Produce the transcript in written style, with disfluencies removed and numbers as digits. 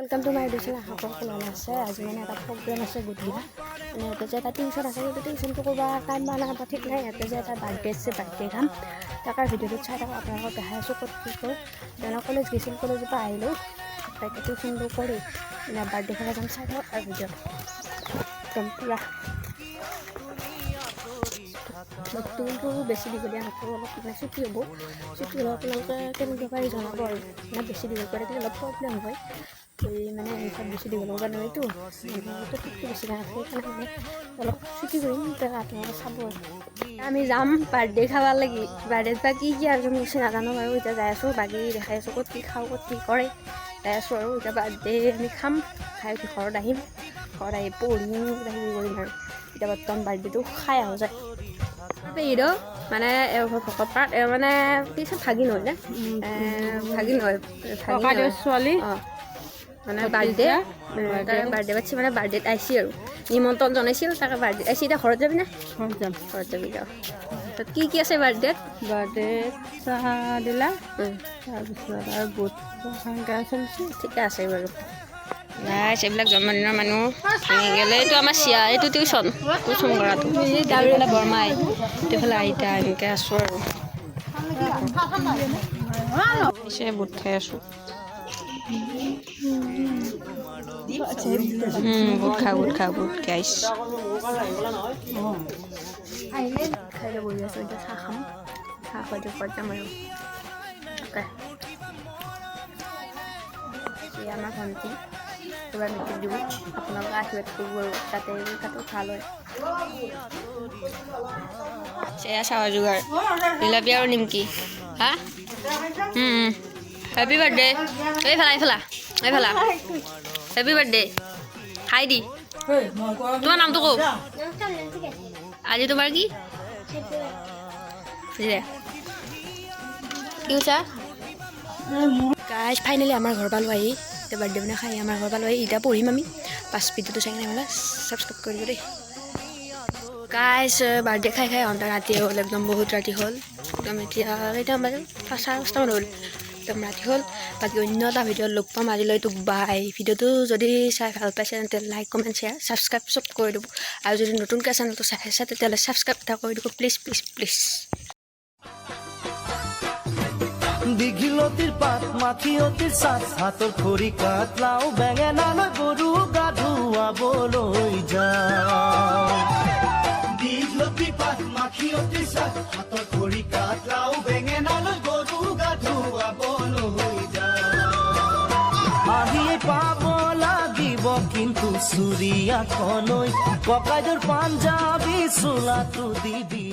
Welcome to my YouTube channel. আশা কৰোঁ সকলো ভালে আছে। আজি মানে এটা প্ৰগ্ৰেম আছে গধূলি, মানে ইয়াতে যে এটা টিউশ্যন আছে, কিন্তু টিউশ্যনটো কৰিব টাইম বা নাই ঠিক নাই। ইয়াতে যে এটা বাৰ্থডে আছে, বাৰ্থডে খাম। তাৰ ভিডিঅ'টোত চাই থাকক। আপোনালোকক দেখাই আছোঁ ক'ত কি কৰোঁ। যেনে কলেজ গৈছিল, কলেজৰ পৰা আহিলোঁ, তাকে টিউশ্যনটো কৰি মানে বাৰ্থডে খাব যাম। চাই থাকক আৰু ভিডিঅ' একদম পূৰা। ব্লগটো কিন্তু বেছি দীঘলীয়া নকৰোঁ, অলপ মানে ছুটি হ'ব। ছুটি হ'লেও আপোনালোকে কেনেকুৱা পাৰি জনাব আৰু মানে বেছি দীঘল কৰি থাকিলে অলপ প্ৰব্লেম হয়। এই মানে মুখত বেছি দীঘল হ'ব নোৱাৰিতো, মানে টপিকটো বেছি নাথাকে, সেইকাৰণে মানে অলপ ছুটি কৰিম। তেতিয়া আপোনালোকে চাব। আমি যাম বাৰ্থডে খাব লাগি। বাৰ্থডেত বা কি কি আয়োজন কৰিছে নাজানো বাৰু। এতিয়া যাই আছোঁ, বাকী দেখাই আছোঁ ক'ত কি খাওঁ, ক'ত কি কৰে। যাই আছোঁ আৰু এতিয়া বাৰ্থডে আমি খাম, খাই উঠি ঘৰত আহিম, ঘৰত আহি পঢ়িম, কিবা কিবি কৰিম। আৰু এতিয়া বৰ্তমান বাৰ্থডেটো খাই আহোঁ যায়। পেহীদেউ মানে ভকতপাৰাত মানে পিছত ভাগিন হয় নে ভাগিন হয়, ভাগিন হয়। ছোৱালী। অঁ, মানে বাৰ্থডে, তাৰে বাৰ্থডে পাতিছে, মানে বাৰ্থডেত আহিছে আৰু নিমন্ত্ৰণ জনাইছিল, তাকে বাৰ্থডেত আহিছে। এতিয়া ঘৰত যাবি নে? ঘৰত যাম। ঘৰত যাবি, যাওঁ। তাত কি কি আছে বাৰ্থডেত? বাৰ্থডেত চাহ দিলা, তাৰপিছত আৰু বুট সেনেকৈ চলিছে। ঠিকে আছে বাৰু। গাইছ, এইবিলাক জন্মদিনৰ মানুহ ভাঙি গ'লে। এইটো আমাৰ চিয়া, এইটো টিউচন টিউচন কৰাটো, এইফালে বৰমাই, এইফালে আইতা, এনেকৈ আছোঁ আৰু পিছে বুট খাই আছোঁ। বুট খা, বুট খা, বুট। গাইছ, খাই লৈ বহি আছোঁ। এতিয়া চাহ খাম, চাহ খুৱাই ঘৰত যাম আৰু। তাকে এয়া আমাৰ ভণ্টি, এইবাৰ মেট্ৰিক দিব। আপোনালোকে আশীৰ্বাদ কৰিব আৰু তাতে তাতো ভাল হয়। এয়া চাহৰ যোগাৰ, জিলাপি আৰু নিমকি। হা, হেপী বাৰ্থডে। এইফালা, এইফালা, এইফালা। হেপী বাৰ্থডে খাই দি। তোমাৰ নামটো কওঁ। আজি তোমাৰ কি কি কৈছা? গাইজ, ফাইনেলি আমাৰ ঘৰ পালোঁ আহি। এতিয়া বাৰ্থডে মানে খাই আমাৰ ঘৰ পালোঁ আহি। এতিয়া পঢ়িম আমি। পাঁচ ভিডিঅ'টো চাই কিনে মানে ছাবস্ক্ৰাইব কৰিব দেই। গাইজ, বাৰ্থডে খাই খাই ঘণ্টা ৰাতি হ'ল, একদম বহুত ৰাতি হ'ল একদম। এতিয়া কেইটামান বাজিল? 5:30মান হ'ল, একদম ৰাতি হ'ল। বাকী অন্য এটা ভিডিঅ'ত লগ পাম, আজিলৈতো বাই। ভিডিঅ'টো যদি চাই ভাল পাইছে, তেন্তে লাইক, কমেণ্ট, শ্বেয়াৰ, ছাবস্ক্ৰাইব চব কৰি দিব। আৰু যদি নতুনকৈ চেনেলটো চাই আছে, তেতিয়াহ'লে ছাবস্ক্ৰাইব এটা কৰি দিব, প্লিজ প্লিজ প্লিজ। দীঘলতিৰ পাত, মাখিয়তীৰ চাত, হাতৰ খৰিকাত, লাও বেঙেনা লৈ গৰু গা ধুৱাবলৈ যাওঁ। দীঘলতিৰ পাত, মাখিয়তীৰ চাত, হাতৰ খৰিকাত, লাও বেঙেনা লৈ গৰু গা ধুৱাবলৈ যাওঁ। আহিয়ে পাব লাগিব কিন্তু চুৰিয়াখনৈ, ককাইদেউৰ পাঞ্জাবী চোলাটো দিবি।